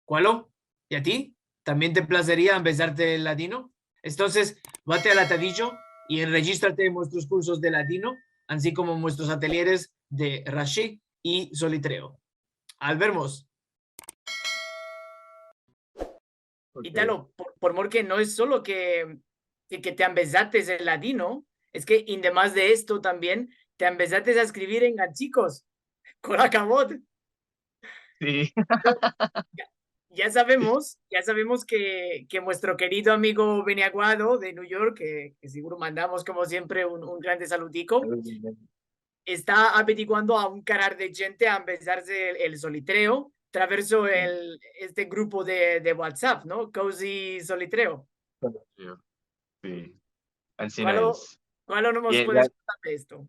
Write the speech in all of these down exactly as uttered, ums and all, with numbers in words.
Kualo? I a ti? Tambien te plazeria ambezarte el ladino? Entonses, vate al atadijo i enrejistrate en muestros kursos de ladino, ansi komo en muestros atelieres de Rashi i Solitreo. Al vermos. Ok. Italo, por, por mor ke no es solo ke, ke, ke te ambezates el ladino, es ke, ademas de esto, tambien te ambezates a eskrivir en ganchikos. Kol akavod. Si. Ya, ya savemos, ya savemos ke, ke muestro kerido amigo Beni Aguado de New York, ke, ke seguro mandamos, komo siempre, un, un grande saludiko, esta averiguando a un karar de djente a ambezarse el, el solitreo, traverso el, este grupo de, de WhatsApp, no? Cozy Solitreo. Si. Ansina es. Kualo, kualo no mos puedes kontar de esto?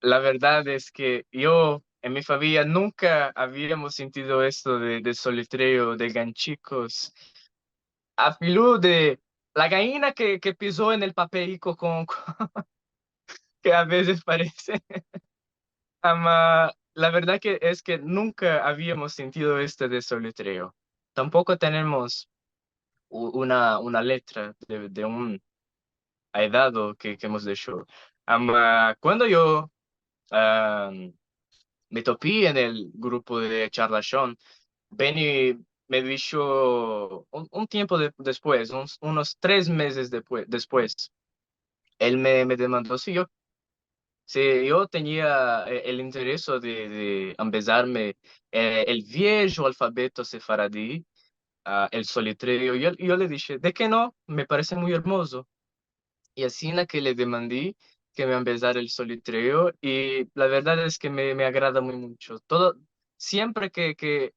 La verdad es ke yo, en mi famiya, nunka aviamos sintido esto de, de solitreo, de ganchikos. Afilu de la gaina ke, ke pizo en el papelico kon, kon, ke a vezes parese. Ama, la verdad ke es ke nunka aviamos sintido este de solitreo. Tampoko tenemos u-, una, una letra de, de un aedado ke, ke mos desho. Ama, kuando yo, am, me topi en el grupo de Charlashon, Beni me disho un, un tiempo de-, despues, uns, unos tres mezes depue-, despues, el me, me demando si yo, si yo tenia, eh, el intereso de, de ambezarme, eh, el viejo alfabeto sefaradi, a, el solitreo. Yo, yo le dishe, de ke no? Me parese muy ermozo. I ansina ke le demandi ke me ambezara el solitreo, i la verdad es ke me, me agrada muy muncho. Todo, siempre ke, ke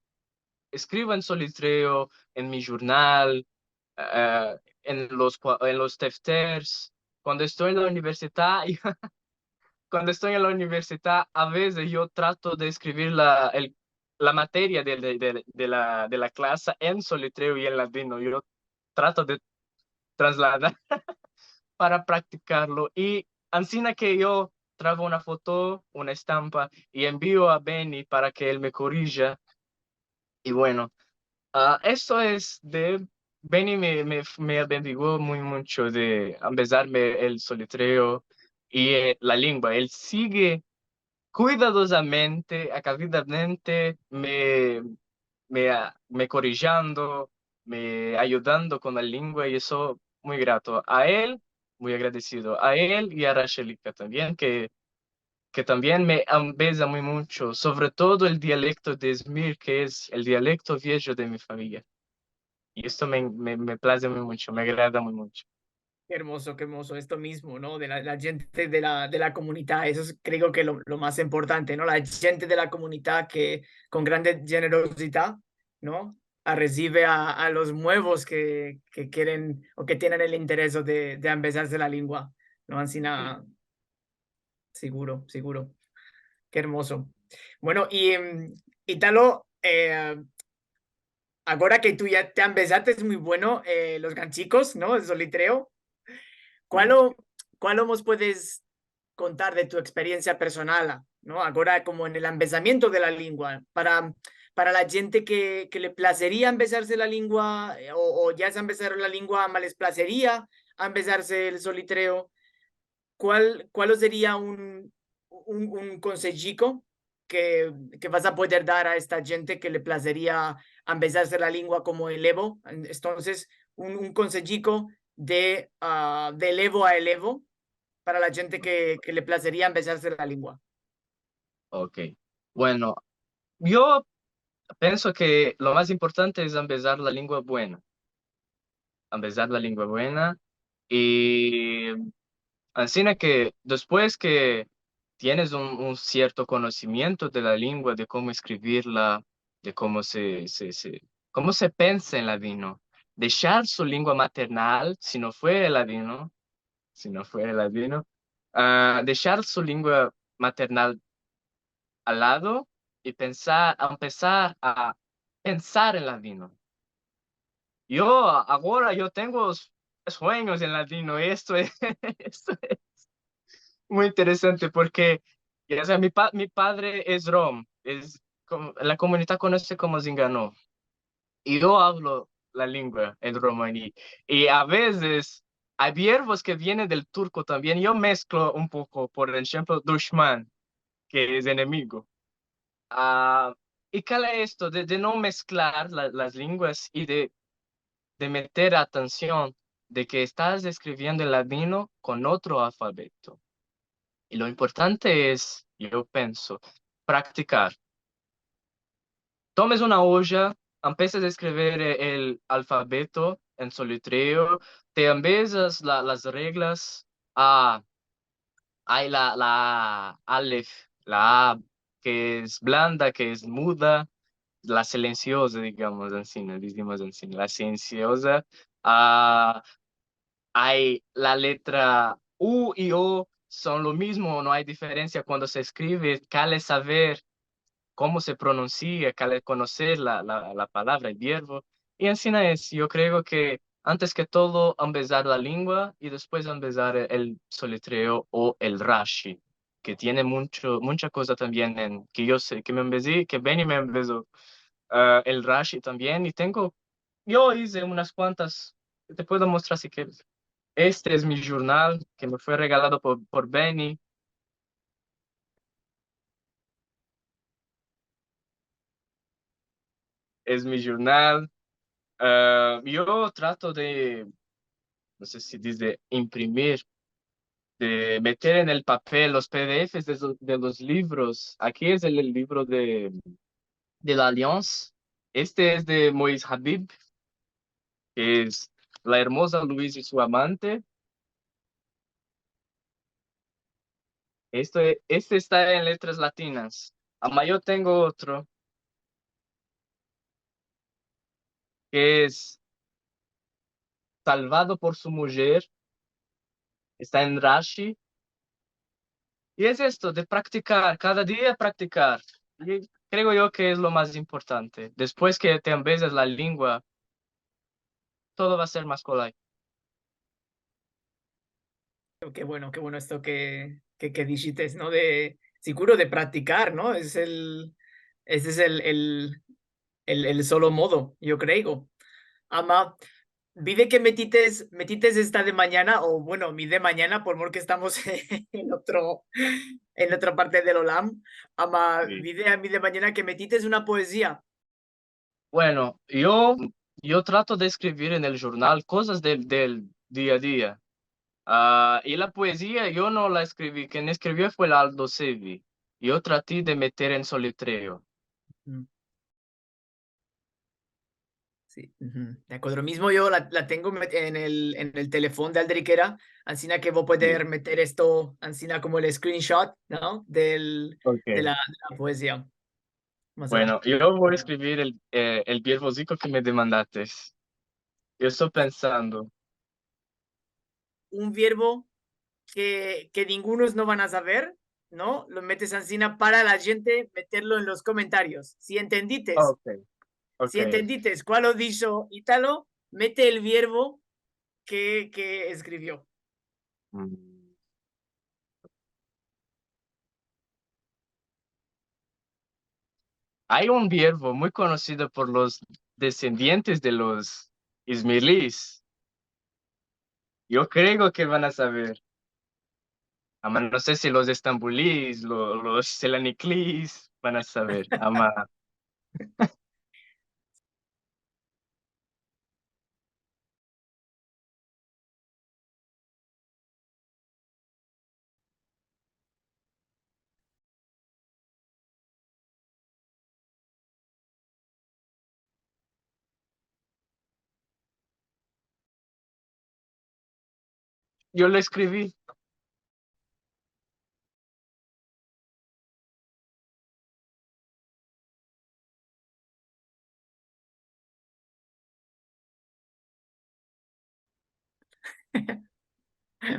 eskrivo en solitreo, en mi jurnal, eh, en los kua-, en los tefters, kuando esto en la universidad, kuando esto en la universidad, a vezes yo trato de eskrivir la, el, la materia de, de, de, de la, de la klase en solitreo i en ladino. Yo trato de trasladar para praktikarlo. I ansina ke yo travo una foto, una estampa, i envio a Beni para ke el me korija. I bueno, a, esto es de, Beni me, me, me abendigo muy muncho de ambezarme el solitreo i, eh, la lengua. El sige kuidadozamente, akavidamente, me, me, a, me korijando, me ayudando kon la lengua, i esto muy grato a el, muy agradesido a el i a Rashelika tambien, ke, ke tambien me ambeza muy muncho, sovre todo el dialekto de Izmir, ke es el dialekto viejo de mi famiya. I esto me, me, me plaze muy muncho, me agrada muy muncho. Ke ermozo, ke ermozo, esto mizmo, no? De la, la djente de la, de la komunidad, eso es, kreo ke lo, lo mas importante, no? La djente de la komunidad ke kon grande djenerozidad, no? A resive a, a los muevos ke, ke keren o ke tienen el intereso de, de ambezarse la lengua, no? Ansina, si. Seguro, seguro. Ke ermozo. Bueno, i, em, Italo, eh, agora ke tu ya te ambezates muy bueno, eh, los ganchikos, no? El solitreo. Kualo, kualo mos puedes kontar de tu eksperiensia personal, no? Agora komo en el ambezamiento de la lengua, para, para la djente ke, ke le plazeria ambezarse la lengua, eh, o, o ya se ambezaron la lengua, ma les plazeria ambezarse el solitreo. Kual, kual seria un, un, un konsejiko ke, ke vas a poder dar a esta djente ke le plazeria ambezarse la lengua komo elevo? Entonses, un, un konsejiko de, a, de elevo a elevo para la djente ke, ke le plazeria ambezarse la lengua. Ok. Bueno, yo penso ke lo mas importante es ambezar la lengua buena. Ambezar la lengua buena. I ansina ke despues ke tienes un, un sierto konosimiento de la lengua, de komo eskrivirla, de komo se, se, se, komo se pensa en ladino, deshar su lengua maternal, si no fuere ladino, si no fuere ladino, a, deshar su lengua maternal al lado i pensar, a empesar a pensar en ladino. Yo, agora yo tengo s-, suenyos en ladino, esto es, esto es muy interesante porke, ya sea, mi pa-, mi padre es rom, es kom-, la komunidad konose komo Zingano. i yo avlo la lengua en romani. I a vezes ay biervos ke vienen del turko tambien. Yo mesklo un poko, por enshemplo, dushman, ke es enemigo. A, i kale esto de, de no mesklar la, las lenguas i de, de meter atension de ke estas eskriviendo en ladino kon otro alfabeto. I lo importante es, yo penso, praktikar. Tomes una oja, empeses a eskrivir e-, el alfabeto en solitreo, te ambezas la, las reglas, a, ay la, la alef, la a, ke es blanda, ke es muda, la silensioza, digamos ansina, dizimos ansina, la silensioza, a, ay la letra u i o son lo mizmo, no ay diferensia kuando se eskrive, kale saver komo se pronunsia, kale konoser la, la, la palavra, el biervo. I ansina es, yo kreo ke antes ke todo ambezar la lengua i despues ambezar el solitreo o el Rashi, ke tiene muncho, muncha koza tambien en, ke yo se, ke me ambezi, ke Beni me ambezo, a, el Rashi tambien, i tengo, yo ize unas kuantas, te puedo mostrar si keres. Este es mi jurnal, ke me fue regalado por, por Beni. Es mi jurnal. A, yo trato de, no se si dize imprimir, de meter en el papel los P D Fs de lo-, de los livros. Aki es el, el livro de, de la Alliance. Este es de Moïse Habib, ke es La ermoza Louise i su amante. Esto e-, este esta en letras latinas. Ama yo tengo otro, ke es Salvado por su mujer. Esta en Rashi. I es esto, de praktikar, kada dia praktikar. I kreo yo ke es lo mas importante. Despues ke te ambezas la lengua, todo va a ser mas kolay. Ke bueno, ke bueno esto ke, ke, ke dishites, no? De, siguro de praktikar, no? Es el, ese es el, el, el, el solo modo, yo kreo. Ama, vi de ke metites, metites esta de manyana, o bueno, mi de manyana, por mor ke estamos en otro, en otra parte del olam. Ama, si, vi de a mi de manyana ke metites una poezia. Bueno, yo, yo trato de eskrivir en el jurnal kozas del, del dia a dia. A, i la poezia yo no la eskrivi, ken eskrivio fue Aldo Sevi. Yo trati de meter en solitreo. Mm. Si, uhu. De akodro. Mizmo yo la, la tengo met-, en el, en el telefon de Aldrikera, ansina ke vo a poder, si, meter esto, ansina komo el screenshot, no? Del, okey, de la, de la poezia. Mas adelante. Bueno, yo vo a eskrivir el, e, el biervoziko ke me demandates. Yo esto pensando. Un biervo ke, ke ningunos no van a saver, no? Lo metes ansina para la djente meterlo en los komentarios. Si entendites, okey, si, okey, entendites kualo disho Italo, mete el biervo ke, ke eskrivio. Mm. Ay un biervo muy konosido por los desendientes de los izmirlis. Yo kreo ke van a saver. Ama no se si los estambulis, lo-, los selaniklis van a saver. Ama Yo lo eskrivi.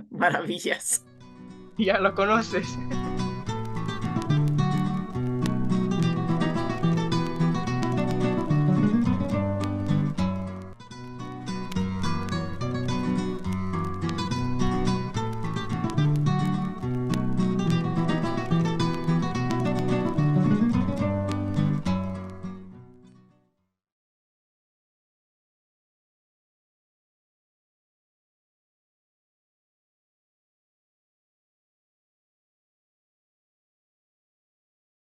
Maraviyas. Ya lo konoses.